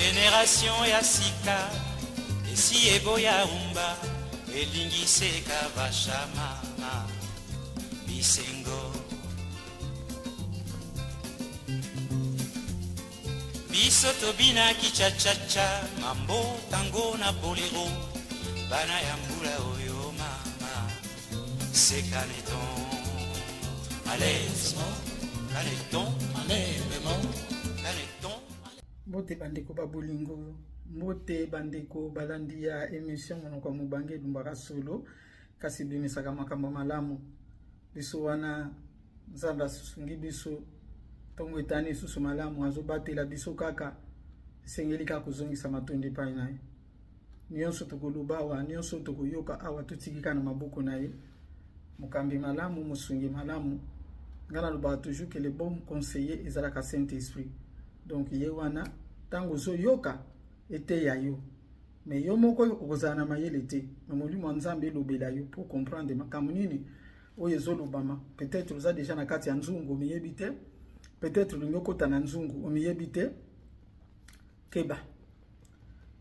Generation ya sika esi eboya rumba, elingi seka vasha mama bisengo. Biso tobinaki cha-cha-cha, mambo tango na bolero, bana ya mbula oyo mama sekaneton alaisement kaneton malembement kaneton. Mbote bandeko ba bolingo, mbote bandeko balandi ya emission Monoko ya Mobange elumbaka solo kasi ebimisaka makambo malamu. Biso wana Nzambe asusungi biso, ntongo etani lisusu malamu, azobatela biso kaka, esengeli kaka kozongisa matondi epai na ye. Nyonso tokoloba awa, nyonso tokoyoka awa, totiki kaka na maboko na ye. Mokambi malamu, mosungi malamu. Ngai nalobaka toujours que le bon conseiller ezalaka Saint-Esprit. Donc ye wana ntango ozoyoka eteya yo, mais yo moko okozala na mayele te, mais molimo ya Nzambe elobela yo pour comprendre makambo nini oyo ezolobama. Peut-être oza déjà na kati ya nzungu omiyebi te, peut-être olingi okota na nzungu omiyebi te, keba.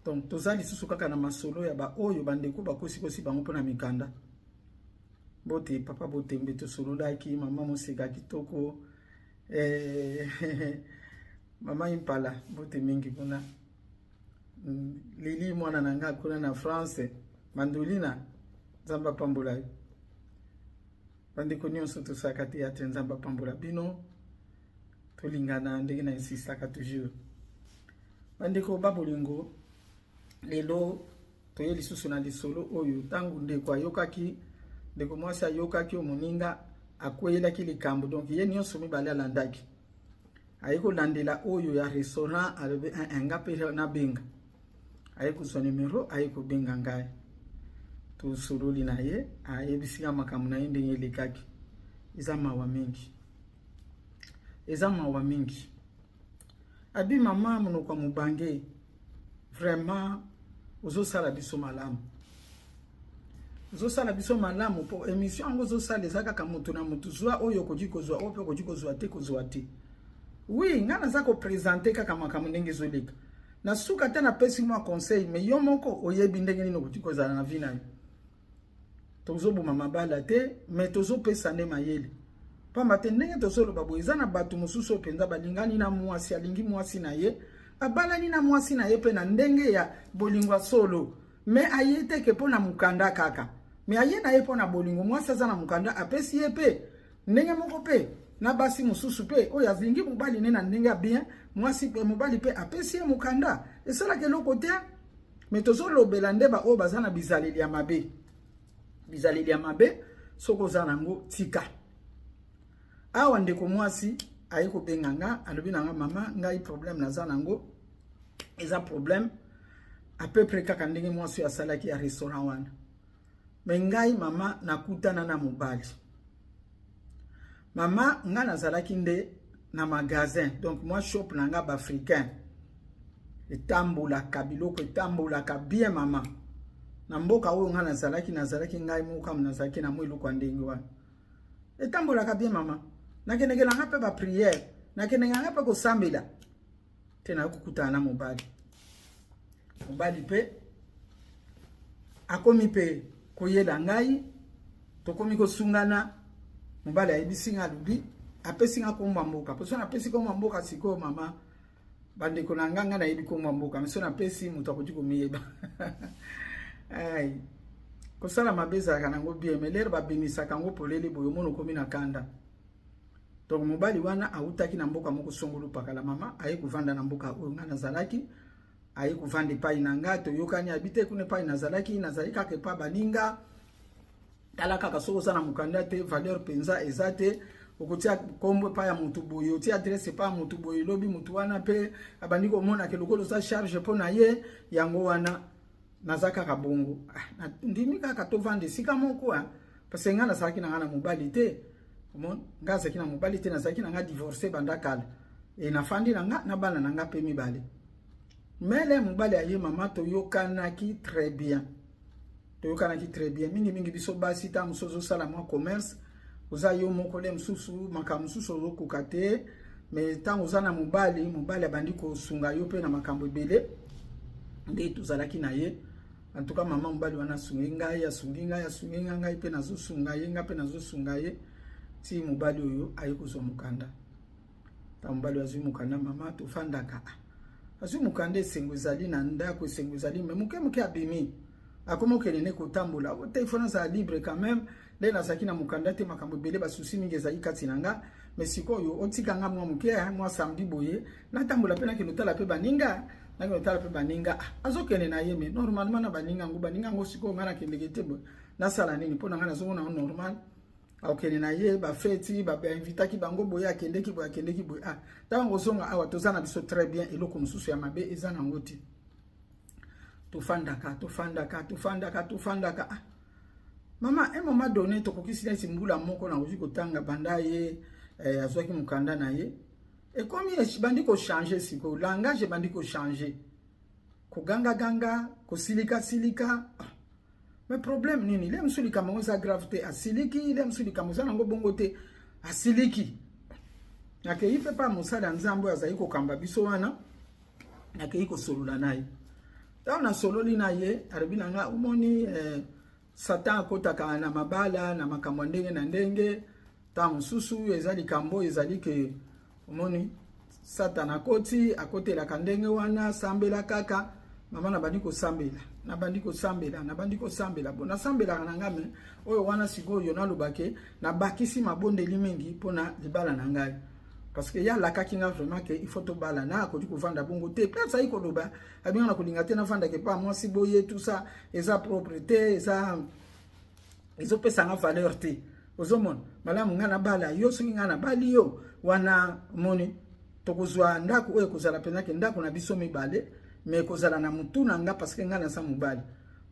Donc toza lisusu kaka na masolo ya baoyo bandeko bakosikosi bango mpona mikanda. Bote papa Botembe, tosololaki mama Moseka kitoko, mama Impala bote mingi kuna, Lili mwana na nga kuna na France, Mandolina, Nzambe apambola yo. Bandeko nyonso tosalaka théâtre, Nzambe apambola bino, tolingana ndenge na insistaka toujours. Bandeko ba bolingo, lelo toye lisusu na lisolo oyo ntango ndeko ayokaki, ndeko mwasi ayokaki oyo moninga akweyelaki likambo, donc ye nyonso mibale alandaki, aye kolandela oyo ya restaurant, alobi nga mpe nabenga, aye kozwa numero, aye kobenga ngai, tosololi na ye, ayebisi nga makambo na ye ndenge elekaki. Eza mawa mingi, eza mawa mingi. Abi mama monoko ya mobange, vraiment ozosala biso malamu, ozosala biso malamu po émission yango ozosala eza kaka motu na motu, zwa oyo okoki kozwa, oyo mpe okoki kozwa te, kozwa te. Oui, ngai naza kopresente kaka makambo ndenge ezoleka na suka te, napesi mwa conseil, mais yo moko oyebi ndenge nini okoki kozala na vie na yo. Tozoboma mabala te, mais tozopesa nde mayele, pamba te ndenge tozoloba boye, eza na bato mosusu oyo mpenza balingani na mwasi, alingi mwasi na ye, abalani na mwasi na ye mpe na ndenge ya bolingo ya solo, mais aye te ke mpo na mokanda kaka, mais aye na ye mpo na bolingo. Mwasi aza na mokanda, apesi ye mpe ndenge moko mpe na basi mosusu mpe oyo alingi mobali ne na ndenge ya bien, mwasi mpe mobali mpe apesi ye mokanda, esalaka eloko te. Mais tozolobela nde baoyo baza na bizaleli ya mabe. Bizaleli ya mabe, soki oza nango tika. Awa ndeko mwasi aye kobenga nga, alobi na nga mama, ngai problème naza nango eza problème à peu près kaka ndenge mwasi oyo asalaki ya restaurant wana. Mais ngai mama nakutana na mobali. Mama, ngai nazalaki nde na magasin, donc moi shop na nga ba-africain etambolaka, biloko etambolaka bien mama. Na mboka oyo ngai nazalaki, nazalaki ngai moko kama nazalaki na mwa eloko ya ndenge wana, etambolaka bien mama. Nakendeke na nga mpe baprière, nakendeke na nga mpe kosambela te, nayoki kokutana na mobali. Mobali mpe akomi mpe koyela ngai, tokomi kosungana. Mobali ayebisi nga, alobi apesi nga kombo ya mboka, mpo so napesi kombo ya mboka sikoyo mama, bandeko na nga, nga nayebi kombo ya mboka, mais so napesi moto akoki komiyeba. Ai, kosala mabe ezalaka nango bien, mais lere babimisaka yango polele boye, omona okomi na kanda. Donc mobali wana awutaki na mboka moko songolo pakala mama, aye kovanda na mboka oyo ngai nazalaki, aye kovanda epai na ngai, toyokani, abi te kuna epai nazalaki, nazali kaka epai baninga, tala kaka soki oza na mokanda te, valeur mpenza eza te, okotia kombo epai ya motu boye, otia adresse epai ya motu boye, elobi motu wana mpe abandi komona ke lokola oza charge mpo na ye, yango wana naza kaka bongo. Ah, ndimi kaka tovanda esika moko, parce que ngai nazalaki na ngai na mobali te, omoni ngai azalaki na mobali te, nazalaki na ngai divorce banda kala, e nafandi na ngai na bana na ngai mpe mibale. Mele mobali aye mama, toyokanaki très bien, toyokanaki très bien. Mingimingi biso basi, ntango mosusu ozosala mwa commerce, oza yo moko, le mosusu makambo mosusu ozokoka te. Mais ntango oza na mobali, mobali abandi kosunga yo mpe na makambo ebele. Nde tozalaki na ye. En tout cas, mama, mobali wana asungi ngai, asungi ngai, asungi ngai, ngai mpe nazosunga ye, ngai mpe nazosunga ye, ti mobali oyo aye kozwa mokanda. Ntango mobali oyo azwi mokanda, mama, tofandaka, azwi mokanda, esengo ezali na ndako, esengo ezali. Mais moke moke abimi, akomi okende nde kotambola te. Il faut nazala libre quand même. Nde nazalaki na mokanda te, makambo ebele, basusi mingi ezali kati na nga. Mais sikoyo otika nga mwa moke, mwa samedi boye, natambola mpe nakende otala mpe baninga, nakende otala mpe baninga. Azokende na ye, mais normalement na baninga yango, baninga yango sikoyo ngai nakendeke te. Boye nasala nini? Mpo na ngai nazomona ngo normal. Akokende na ye bafeti, bainvitaki bango boye, akendeki boye, akendeki boye. Ah, ntango kozonga awa, toza na biso très bien, eloko mosusu ya mabe eza nango te. Tofandaka, tofandaka, tofandaka, tofandaka. Ah, mama, un moment donné, tokokisi neti mbula moko nakoki kotanga banda ye azwaki mokanda na ye. Ekomi ebandi kochanger sikoyo langage, ebandi kochanger, kogangaganga, kosilikasilika. Ah. Mais problème nini? Le mosusu likambo yango eza grave te, asiliki. Le mosusu likambo eza nango bongo te, asiliki. Nakei mpe pa mosali ya Nzambe oyo azali kokamba biso wana, nakei kosolola na ye. Ntango nasololi na ye, alobi na nga: omoni, Satan akotaka na mabala na makambo ya ndenge na ndenge. Ntango mosusu eza likambo oyo ezali ke omoni Satan akoti, akotelaka ndenge wana. Sambela kaka, mama. Nabandi kosambela, nabandi kosambela, nabandi kosambela. Bon, nasambelaka na ngai, mais oyo wana sikoyo nalobake nabakisi mabondeli mingi mpona libala na ngai, parce que ye alakaki nga vraiment ke il faut tobalana, akoki kovanda bongo te. Mpe azali koloba, abinga na kolinga te navandaka epa mwasi boye, tout ça eza propre te, eza ezopesanga valeur te. Ozomona malamu ngai nabala yo. Soki ngai nabali yo wana, omoni, tokozwa ndako oyo ekozala mpenzake ndako na biso mibale, mais ekozala na motu na nga, parce que ngai naza mobali.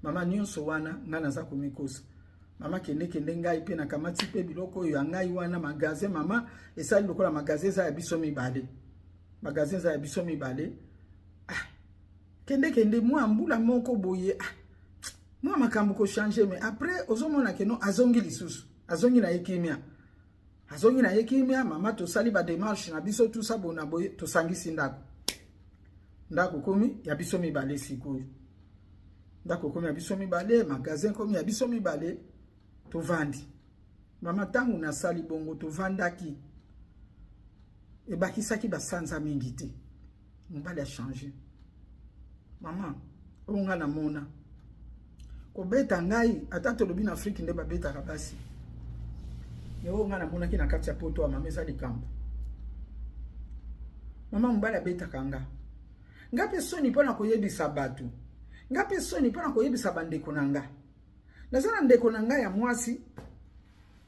Mama, nyonso wana ngai naza komikosa. Mama, kende kende, ngai mpe nakamati mpe biloko oyo ya ngai wana, magasin. Mama, esali lokola magasin eza ya biso mibale, magasin eza ya biso mibale. Ah, kende kende, mwa mbula moko boye, ah, mwa makambo kochanger. Mais après ozomona ke non, azongi lisusu, azongi na ye kimia, azongi na ye kimia. Mama, tosali badémarche na biso, tusa bona boye, tosangisi ndako. Ndako komi ya biso mibale sikoyo, ndako komi ya biso mibale, magasin komi ya biso mibale, tovandi. Mama, ntango nasali bongo, tovandaki, ebakisaki basanza mingi te, mobali achanger. Mama, oyo nga namona kobeta ngai, ata tolobi na Afrike nde babetaka basi, mais oyo ngai namonaki na kati ya Poto ya mama eza likambo. Mama, mobali abetaka nga. Nga mpe soni mpo na koyebisa bato, nga mpe soni mpo na koyebisa bandeko na nga. Naza na ndeko na ngai ya mwasi,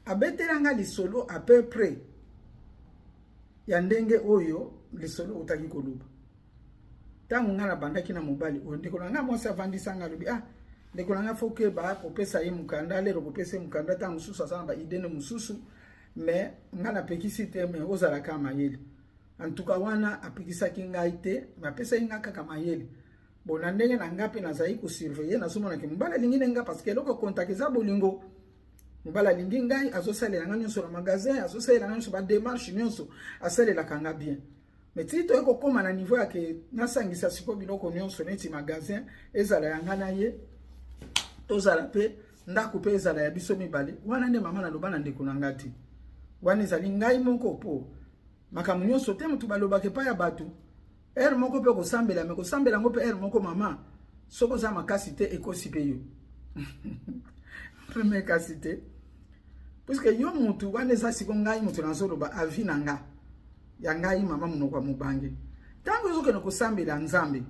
abetela nga lisolo à peu près ya ndenge oyo lisolo otaki koloba. Ntango ngai nabandaki na mobali oyo, ndeko na ngai mwasi avandisa ngai, alobi: ah, ndeko na ngai, faut keba kopesa ye mokanda lelo, kopesa ye mokanda. Ntango mosusu aza na baidene mosusu, mais ngai napekisi te, mais ozalaka mayele. En tout cas, wana apekisaki ngai te, mais apesaki ngai kaka mayele. Bon, na ndenge na ngai mpe nazali kosurveiller, nazomonaki mobali alingi ne nga, parce que eloko kontaka eza bolingo. Mobali alingi ngai, azosalela ngai nyonso na magasin, azosalela ngai nyonso, badémarche nyonso asalelaka nga bien. Mais ti toye kokóma na niveau yake nasangisa sikoyo biloko nyonso, neti magasin ezala ya ngai na ye, tozala mpe ndako mpe ezala ya biso mibale, wana nde, mama, naloba na ndeko na ngai te. Wana ezali ngai moko, mpo makambo nyonso te moto balobaka epai ya bato. Heure moko mpe kosambela, mais kosambela yango mpe heure moko, mama, soki oza makasi te, ekosi mpe yo mpe kasi te, puisque yo mutu wana eza siko ngai moto nazoloba avis na nga, ya ngai mama monoko ya mobange. Ntango ozokende kosambela Nzambe,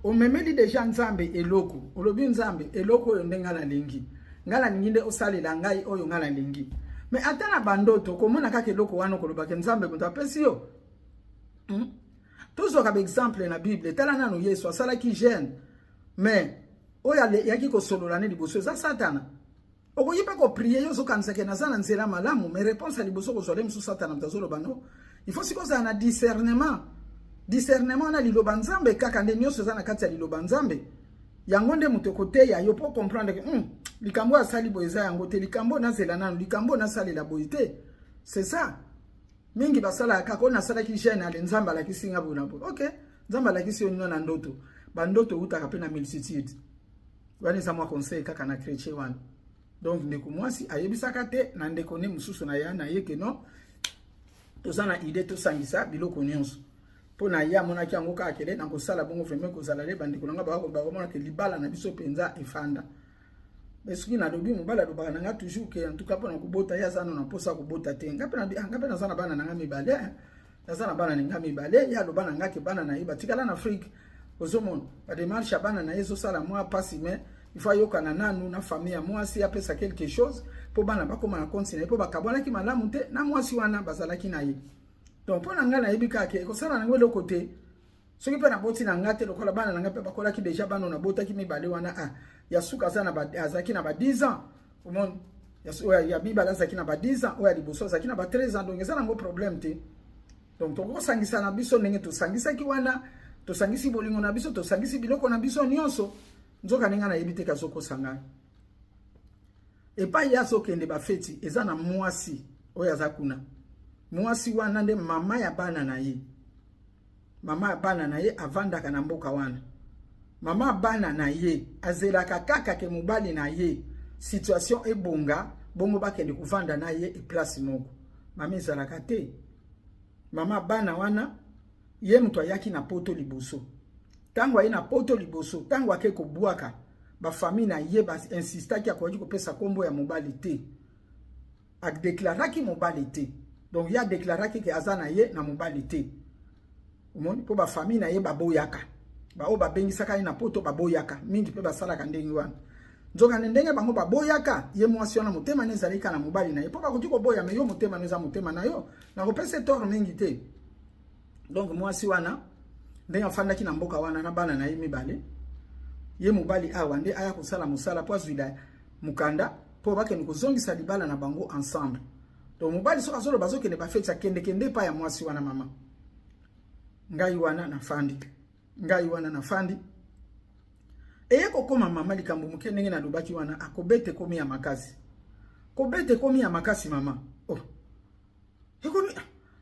omemeli déjà Nzambe eloko, olobi: Nzambe, eloko oyo nde ngai nalingi, ngai nalingi nde osalela ngai oyo ngai nalingi. Mais ata na bandoto komona kaka eloko wana, okolobaka Nzambe moto apesi yo, Tozwaka baexemple na Bible. Tala nano Yesu asalaki jeûne, mais oyo ayaki kosolola ne liboso eza Satana. Okoki mpe koprier, yo ozokanisaka naza na nzela malamu, mais réponse ya liboso kozwa le mosusu Satana moto azoloba. No, il faut sikoyo ozala na discernement. Discernement na liloba Nzambe kaka nde nyonso eza na kati ya liloba Nzambe. Yango nde moto ekoteya yo mpo comprendre ke likambo oyo asali boye eza yango te, likambo oyo nazela nano, likambo oyo nasalela boye te. C'est ça. Mingi basalaka kaka oyo nasalaki jeune, ale Nzambe alakisi nga boye na boye. Ok, Nzambe alakisi yo nino na ndoto. Bandoto eutaka mpe na multitude wana. Eza mwa conseil kaka na chrétien wana. Donc ndeko mwasi ayebisaka te na ndeko ne mosusu na ya na ye ke non, toza na idée tosangisa biloko nyonso, mpo na ye amonaki yango kaka kele na kosala bongo. Vraiment kozala le bandeko na nga bakomona ke libala na biso mpenza efanda. Mais soki nalobi, mobali alobaka na nga toujours ke en tout cas mpona kobota, ye aza nano na mposa kobota te. Nga mpe naza na bana na nga mibale, naza na bana na nga mibale. Ye aloba na nga ke bana na ye batikala na Afrique. Ozomona badémarche ya bana na ye ezosala mwa mpasi, mais il faut ayokana nanu na famille ya mwasi, apesa quelque chose mpo bana bakóma na compte na ye, mpo bakabwanaki malamu te na mwasi wana bazalaki na ye. Donc mpo na ngai, nayebi kaka ke ekosala nango eloko te soki mpe naboti na nga te, lokola bana na ngai mpe bakolaki déjà. Bana nabotaki mibale wana, a ya suka azalaki na ba 10 ans, omoni, ya mibale azalaki na ba 10 ans, oyo ya liboso azalaki na ba 13 ans. Donc eza nango problème te. Donc tokosangisa na biso ndenge tosangisaki wana, tosangisi bolingo na biso, tosangisi biloko na biso nyonso. Nzoka ndenge nayebi te, kazokosa ngai epai ye azokende bafeti, eza na mwasi oyo aza kuna. Mwasi wana nde mama ya bana na ye. Mama ya bana na ye avandaka na mboka wana. Mama ya bana na ye azelaka kaka ke mobali na ye situation ebonga, bongo bakende kovanda na ye eplace moko. Mama ezalaka te. Mama bana wana, ye moto ayaki na Poto liboso. Ntango aye na Poto liboso, ntango ake kobwaka, bafamille na ye bainsistaki, akoki kopesa nkombo ya mobali te, adeklaraki mobali te. Donc ye adeklaraki ke aza na ye na mobali te, omoni, mpo bafamille na ye baboyaka. Baoyo babengisaka ye na Poto baboyaka mingi, mpe basalaka ndenge wana. Nzokande ndenge bango baboyaka ye, mwasi wana motema ne ezali kaka na mobali na ye, mpo bakoki koboya, mais yo motema no eza motema na yo. Nakopesa tort mingi te. Donc mwasi wana, ndenge afandaki na mboka wana na bana na ye mibale, ye mobali awa nde aya kosala mosala mpo azwila mokanda mpo bakende kozongisa libala na bango ensemble. Donc mobali soki azoloba azokende bafeti, akendekende epai ya mwasi wana. Mama, ngai wana nafandi, ngai wana nafandi. Eye kokóma, mama, likambo moke ndenge nalobaki wana, akobeta ekomi ya makasi, kobeta ekomi ya makasi. Mama, oh. Ekomi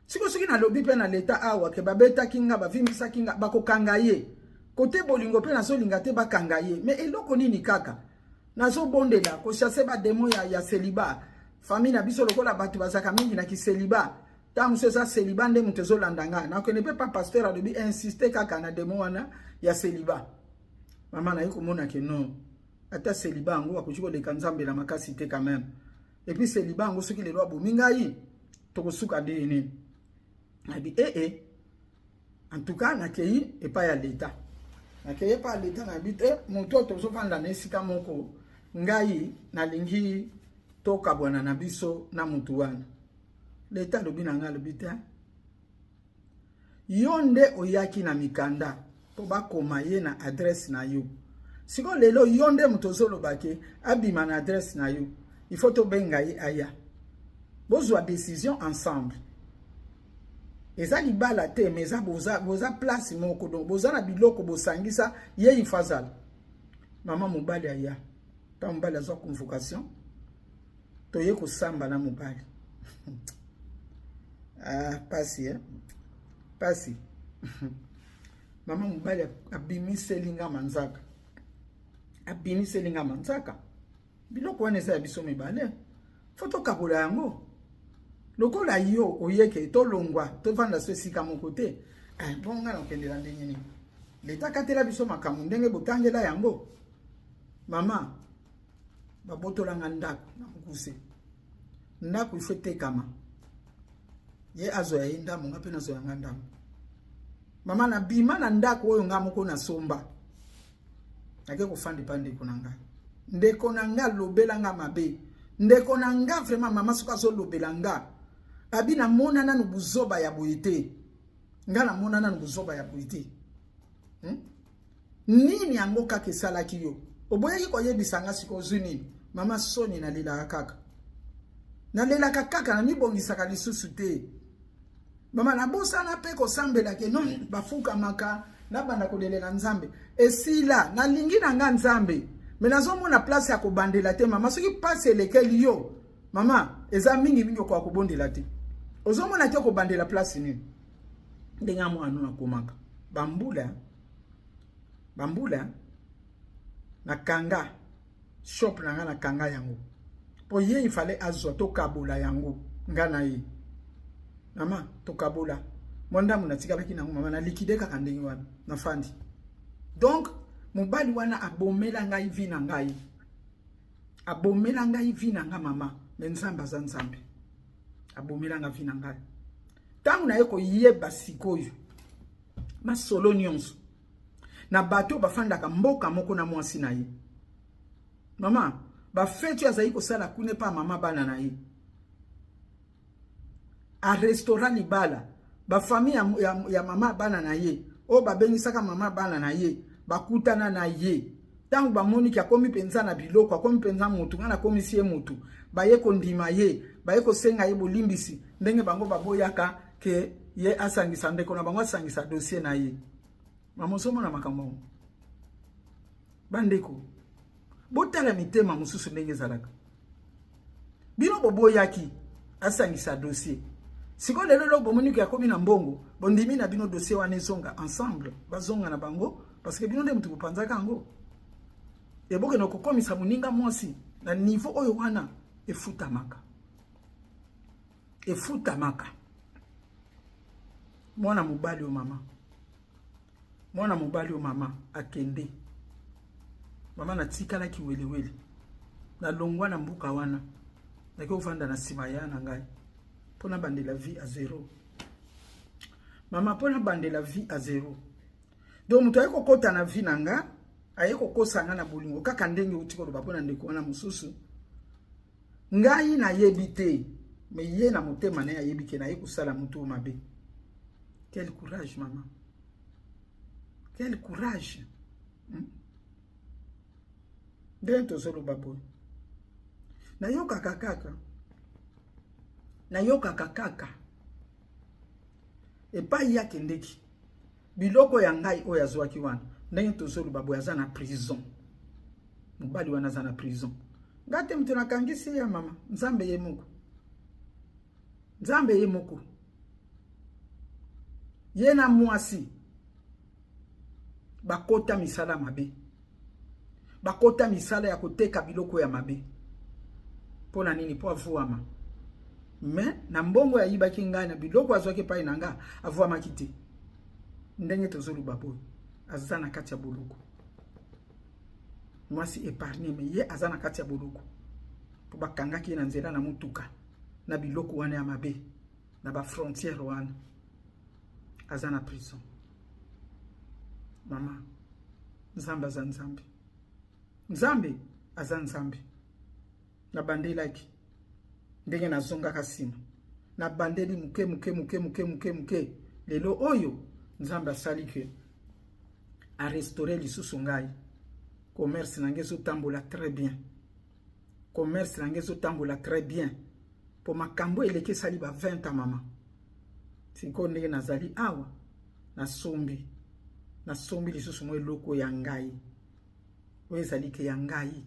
sikoyo, soki nalobi mpe na leta awa ke babetaki nga, bavimbisaki nga, bakokanga ye kote. Bolingo mpe nazolinga te bakanga ye, mais eloko nini kaka nazobondela kochasser badémon ya célibat. Famille na biso, lokola bato bazalaka mingi na kicélibat, ntango mosusu eza célibat nde moto ezolanda nga. Nakende mpe pa pasteur, alobi insiste kaka na démon wana ya célibat. Mama, naye komona ke non, ata célibat yango akoki koleka Nzambe na makasi te quand même. Et puis célibat yango, soki lelo abomi ngai, tokosuka ndenge nini? Nabi ee, en tout cas nakei epai ya leta, nakei epai ya leta, nayebi te moto oyo tozovanda na esika moko, ngai nalingi tokabwana na biso na motu wana. Leta alobi na ngai, alobi te, yo nde oyaki na mikanda mpo bakoma ye na adresse na yo. Sikoyo lelo yo nde moto ozoloba ke abima na adresse na yo, il faut tobenga ye aya, bozwa décision ensemble. Eza libala te, mais eza boza, boza place moko, donc boza na biloko bosangisa ye, il faut azala. Mama, mobali aya. Ntango mobali azwa convocation, toye kosamba na mobali. Ah, pasi, eh? Pasi, mama. Mobali abimiseli nga manzaka, abimiseli nga manzaka. Biloko wana eza ya biso mibale, faut tokabola yango. Lokola yo oyeke tolongwa, tovanda so esika moko te, eh, bon, nga nakokendela ndenge nini? Leta akatela biso makambo ndenge botangela yango. Mama, babotolanga ndako na mokuse. Ndako ifo etekama, ye azwa ya ye ndambo, nga mpe nazwa yanga ndambo. Mama, nabima na ndako oyo nga moko nasomba, nake kofanda epa ndeko na ngai. Ndeko na nga alobela nga mabe. Ndeko na nga vraiment, mama, soki azolobela nga, abi namona nanu buzoba ya boye te. Nga namona nanu buzoba ya boye te, Nini yango kaka esalaki yo oboyaki koyebisa nga? Sikoyo ozwi nini? Mama, soni, nalelaka kaka, nalelaka kaka, namibongisaka lisusu te. Mama, nabosana mpe kosambela ke non, bafukamaka, nabanda kolelela Nzambe. Esila, nalingi na nga Nzambe, mais nazomona place ya kobandela te. Mama, soki mpasi elekeli yo, mama, eza mingimingi, okoka kobondela te. Ozomona te okobandela place nini? Ndenge ya mwana oyo akomaka bambula bambula, nakanga shop na nga, nakanga yango mpo ye ifale azwa, tokabola yango nga na ye. Mama, tokabola mwa ndambo natikalaki nango, mama, na liquide kaka ndenge wana nafandi. Donc mobali wana abomela ngai vie na ngai, abomela ngai vie na nga, mama. Mais Nzambe aza Nzambe. Abomela nga vie na ngai. Ntango naye koyeba sikoyo masolo nyonso na bato oyo bafandaka mboka moko na mwasi na ye, mama, bafeti oyo azali kosala kuna epa mama bana na ye, arestaura libala, bafamille ya mama bana na ye oyo babengisaka mama bana na ye, bakutana na ye. Ntango bamoniki akomi mpenza na biloko, akomi mpenza motu, ngai nakomisi ye motu, baye kondima ye, baye kosenga ye bolimbisi ndenge bango baboyaka ke ye asangisa ndeko na bango, asangisa dossier na ye. Mama, ozomona makambo yango? Bandeko, botala mitema mosusu ndenge ezalaka. Bino boboyaki asangisa dossier, sikoyo lelo eloko bomoniki akomi na mbongo, bondimi na bino dossier wana ezonga ensemble, bazonga na bango, parce que bino nde motu bopanzaka yango. Ebokende kokomisa moninga mwasi na niveau oyo wana, efutamaka, efutamaka. Mwana mobali oyo, mama, mwana mobali oyo, mama, akende. Mama, natikalaki welewele, nalongwa na mboka wana, naki ovanda na nsima ya na ngai mpo nabandela vie à zéro, mama, mpo nabandela vie à zéro. Donc moto aye kokɔta na vie na nga, aye kokosa nga na bolingo, kaka ndenge outi koloba mpo na ndeko wana mosusu. Ngai nayebi te, mais ye na motema na ye ayebi ke naye kosala motu oyo mabe. Quel courage, mama, quel courage, Ndenge tozoloba boye, nayokaka kaka, nayokaka kaka epai ye akendeki, biloko ya ngai oyo azwaki wana. Ndenge tozoloba boye, aza na prison. Mobali wana aza na prison. Ngai te moto nakangisi ye, mama. Nzambe ye moko, Nzambe ye moko. Ye na mwasi bakota misala mabe, bakota misala ya koteka biloko ya mabe. Mpo na nini? Mpo avuama. Mais na mbongo ayibaki ngai na biloko azwaki epai na nga, avwamaki te. Ndenge tozoloba boye, aza na kati ya boloko. Mwasi épargne, mais ye aza na kati ya boloko mpo bakangaki ye na nzela na motuka na biloko wana ya mabe na bafrontière wana. Aza na prison. Mama, Nzambe aza Nzambe, Nzambe aza Nzambe. Nabandelaki ndenge nazongaka nsima, nabandeli moke moke moke moke moke moke. Lelo oyo Nzambe asali ke arestaure lisusu ngai. Commerce na ngai ezotambola très bien, commerce na ngai ezotambola très bien, mpo makambo eleki esali ba 20 ans, mama. Sikoyo ndenge nazali awa, nasombi, nasombi lisusu mwa eloko ya ngai oyo ezali ke ya ngai.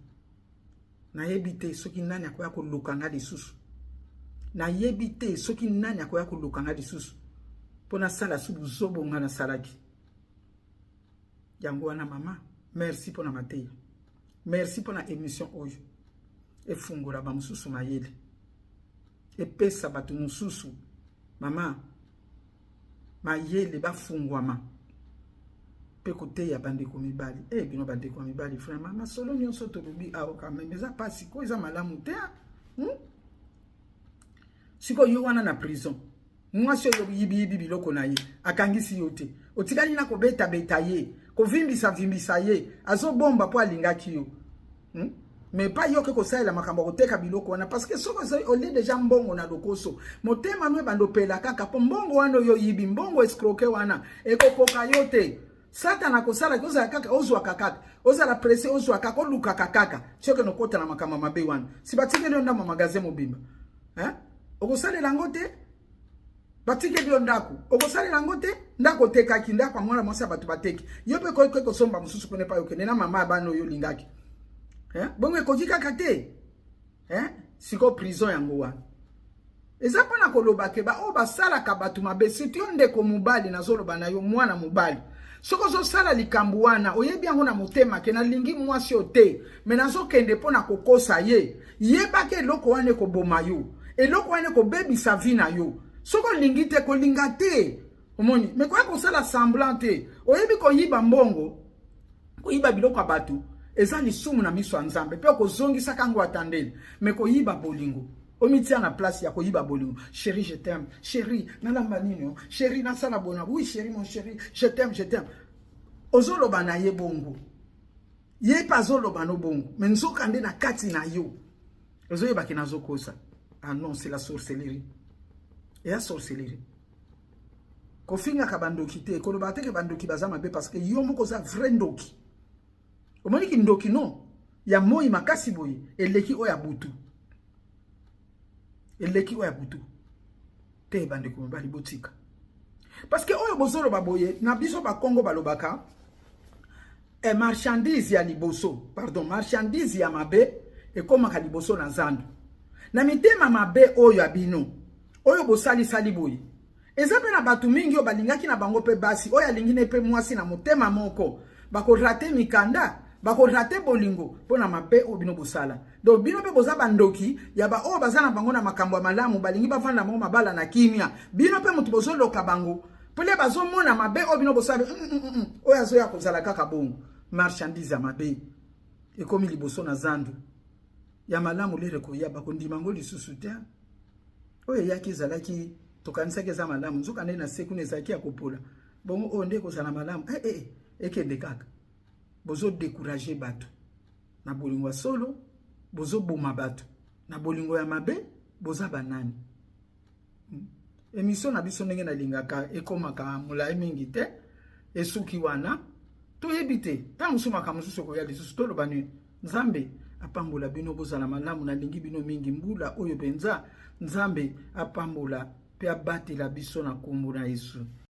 Nayebi te soki nani akoya koluka nga lisusu, nayebi te soki nani akoya koluka nga lisusu mpo nasala su buzobo nga nasalaki yango wana. Mama, merci mpo na mateya, merci mpo na émission oyo efungola bamosusu mayele, epesa bato mosusu, mama, mayele, bafungwama mpe koteya bandeko mibali. E bino bandeko ya mibali, vraiment, masolo nyonso tolobi awa quand même eza mpasi ko, eza malamu te, hmm? Sikoyo yo wana na prison, mwasi oyo yibiyibi biloko na ye akangisi yo te, otikali na kobetabeta ye, kovimbisa-vimbisa ye, azobomba mpo alingaki yo, Mais pa yo ke kosalela makambo ya koteka biloko wana, parce que soki olie déjà mbongo na lokoso, motema no ebanda opela kaka mpo mbongo wana oyo oyibi, mbongo escroquer wana ekokoka yo te. Satana akosalaki ozala kaka, ozwaka kaka, ozala pressé, ozwa kaka, olukaka kaka. Soki nokota na makambo mabe wana, si batikeli yo ndambo magasin mobimba, okosalela yango te. Batikeli yo ndako, okosalela yango te. Ndako otekaki, ndako ya mwana mwasi ya bato bateki, yo mpe koki kosomba mosusu kuna epai okende na mama ya bana oyo olingaki. Bongo ekoki kaka te. Sikoyo prison yango wana. Eza mpo na koloba ke baoyo basalaka bato mabe, surtout yo ndeko mobali, nazoloba na yo mwana mobali, soki ozosala likambo wana, oyebi yango na motema ke nalingi mwasi oyo te, me nazokende mpo na kokosa ye, yebaka eloko wana ekoboma yo, eloko wana ekobebisa vie na yo. Soki olingi te, kolinga te, omoni, me koya kosala semblant te. Oyebi koyiba mbongo, koyiba biloko ya bato eza lisumu na miso ya Nzambe, mpe okozongisaka yango atandeli. Me koyiba bolingo, omitia na place ya koyiba bolingo. Chéri, je t'aime, chéri, nalamba nini? O chéri, nasala bona? Oui chéri, mon chéri, je t'aime, je t'aime. Ozoloba na ye bongo, ye mpe azoloba no bongo, me nzoka nde na kati na yo ozoyebaki nazokosa. Ah non, c'est la sorcellerie, eya sorcellerie. Kofingaka bandoki te, koloba te ke bandoki baza mabe, parce que yo moko oza vrai ndoki. Omoniki ndoki no ya moi makasi boye eleki oyo ya butu, eleki oyo ya butu te. Bandeko mibali, botika, parce que oyo bozoloba boye na biso Bakongo balobaka e marchandise ya liboso, pardon, marchandise ya mabe ekomaka liboso na zando. Na mitema mabe oyo ya bino oyo bosalisali boye, eza mpe na bato mingi oyo balingaki na bango mpe basi oyo alingi ne mpe mwasi na motema moko, bakorater mikanda, bakorater bolingo mpo na mabe oyo bino bosala. Donc bino mpe boza bandoki ya baoyo baza na bango na makambo ya malamu, balingi bavanda bango mabala na kimia. Bino mpe moto bozoloka bango mpole, bazomona mabe oyo bino bosala. Oyo azoya kozala kaka bongo, marchandise ya mabe ekomi liboso na zandu, ya malamu lere koya bakondima yango lisusu te. Oyo eyaki ezalaki, tokanisaki eza malamu, nzoka nde na se kuna ezalaki ya kopola. Bongo oyo nde ekozala malamu? Eh, eh, ekende kaka. Bozodécourager bato na bolingo ya solo, bozoboma bato na bolingo ya mabe. Boza banani? Émission na biso, ndenge nalingaka ekomaka molai mingi te, esuki wana. Toyebi te ntango mosusu makambo mosusu ekoya lisusu, toloba nini. Nzambe apambola bino, bozala malamu, nalingi bino mingi. Mbula oyo mpenza, Nzambe apambola mpe abatela biso na nkombo na Yesu.